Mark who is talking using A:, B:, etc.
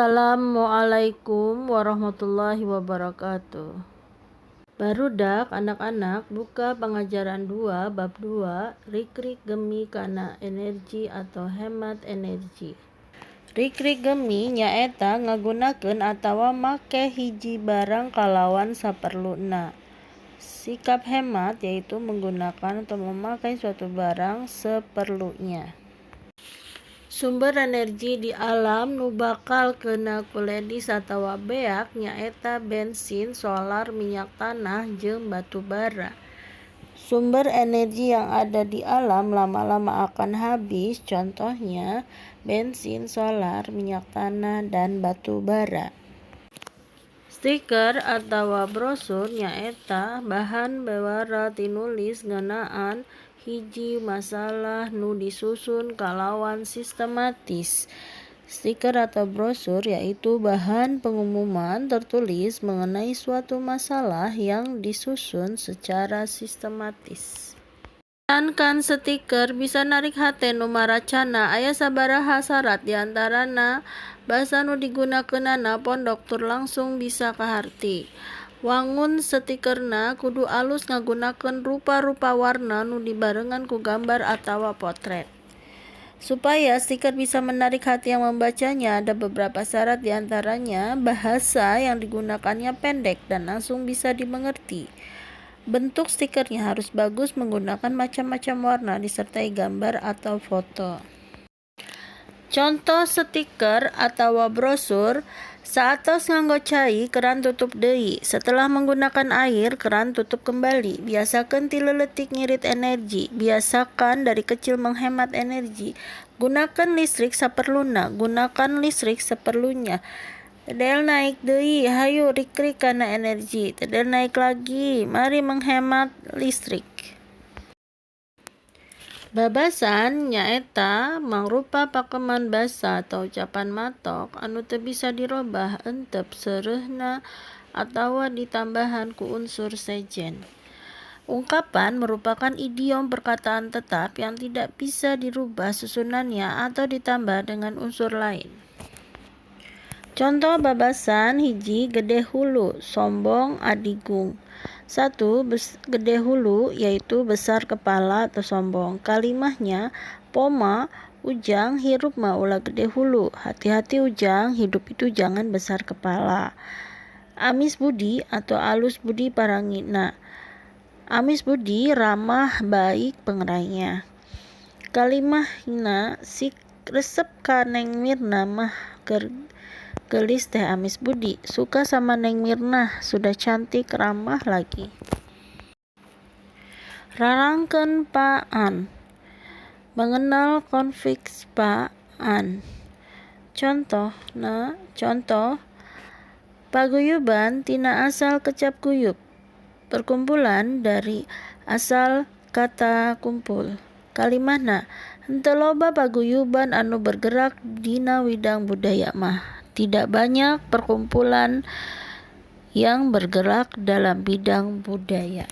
A: Assalamualaikum warahmatullahi wabarakatuh. Barudak anak-anak, buka pengajaran 2 bab 2, rikrik gemi kana energi atau hemat energi. Rikrik gemi nyaeta ngagunakeun atawa make hiji barang kalawan saperluna. Sikap hemat yaitu menggunakan atau memakai suatu barang seperlunya. Sumber energi di alam nu bakal keuna kuledis atawa beak nyaeta bensin, solar, minyak tanah, jeung batubara. Sumber energi yang ada di alam lama-lama akan habis, contohnya bensin, solar, minyak tanah, dan batu bara. Stiker atawa brosur nyaeta bahan bewara tinulis ngeunaan hiji masalah nu disusun kalawan sistematis. Stiker atau brosur yaitu bahan pengumuman tertulis mengenai suatu masalah yang disusun secara sistematis. Sangkan stiker bisa narik hate nu maracana, aya sabaraha sarat, diantarana basa nu digunakeunana pondok tur langsung bisa kaharti. Wangun stikerna kudu alus ngagunakeun rupa-rupa warna nu dibarengan ku gambar atawa potret. Supaya stiker bisa menarik hati yang membacanya, ada beberapa syarat, diantaranya bahasa yang digunakannya pendek dan langsung bisa dimengerti. Bentuk stikernya harus bagus menggunakan macam-macam warna disertai gambar atau foto. Contoh stiker atawa brosur: Saatos nganggo cai, keran tutup deui. Setelah menggunakan air, keran tutup kembali. Biasakeun ti leutik ngirit energi. Biasakan dari kecil menghemat energi. Gunakeun listrik saperluna. Gunakan listrik seperlunya. TDL naik deui, hayu rikrik kana energi. TDL naik lagi, mari menghemat listrik. Babasan nyaeta mangrupa pakeman basa atau ucapan matok anu teu bisa dirobah, entep seureuhna atawa ditambahan ku unsur sejen. Ungkapan merupakan idiom perkataan tetap yang tidak bisa dirubah susunannya atau ditambah dengan unsur lain. Contoh babasan: 1. Gede hulu, sombong adigung. 1. Gede hulu yaitu besar kepala atau sombong. Kalimahnya, poma Ujang, hirup mah ulah gede hulu. Hati-hati, Ujang, hidup itu jangan besar kepala. Amis budi atau alus budi parangina. Amis budi, ramah, baik pangerayana. Kalimahna, sik resep ka Neng Mirna mah keur geulis teh amis budi. Suka sama Neng Mirna, sudah cantik, ramah lagi. Rarangken pa-an. Mengenal konfiks pa-an. Contohna, contoh paguyuban tina asal kecap guyub. Perkumpulan dari asal kata kumpul. Kalimahna, henteu loba paguyuban anu bergerak dina widang budaya mah. Tidak banyak perkumpulan yang bergerak dalam bidang budaya.